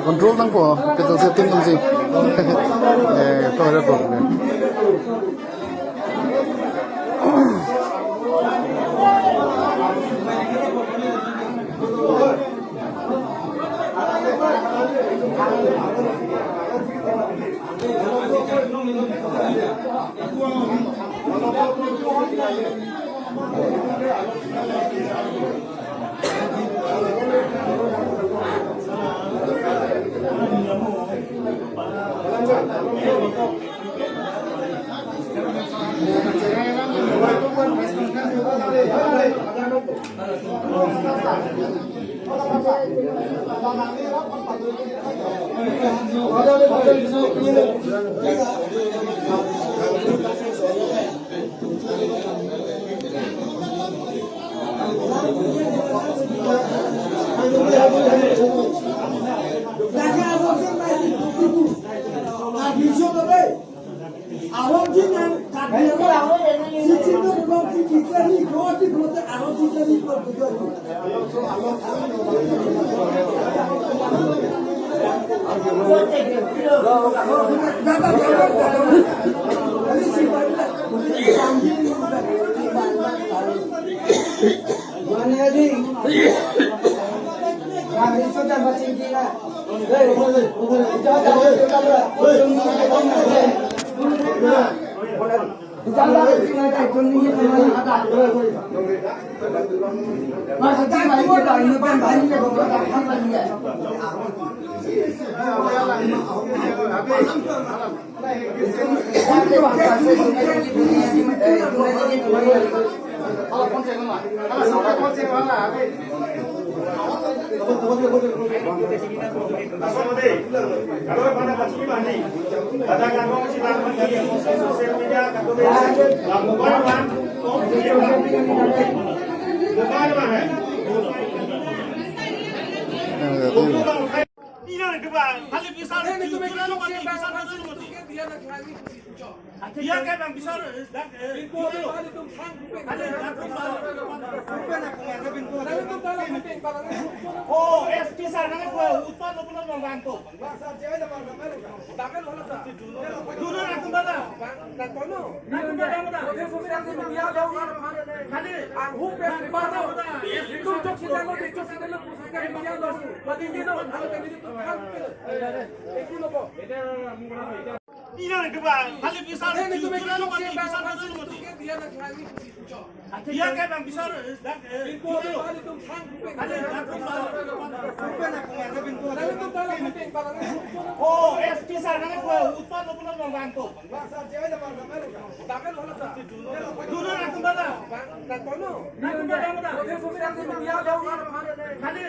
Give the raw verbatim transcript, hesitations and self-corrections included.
Control nangpo, kita setting kemsi. Eh, itu ada problem. Oh, S P sir, nang ko utpal lo pulo nang bangko. Duna nang kumbala. Nang kumbala. Kali. Ang hupe, para. Itu chok sila lo, chok sila lo. Ina ke ba, kali bisa, bisa, bisa, bisa, bisa. Iya ke bang bisa, eh, kali. Oh, S P sir, nang ko utpal lo pulo nang bangko. Duna nang kumbala. Nang kumbala, kumbala. Kali.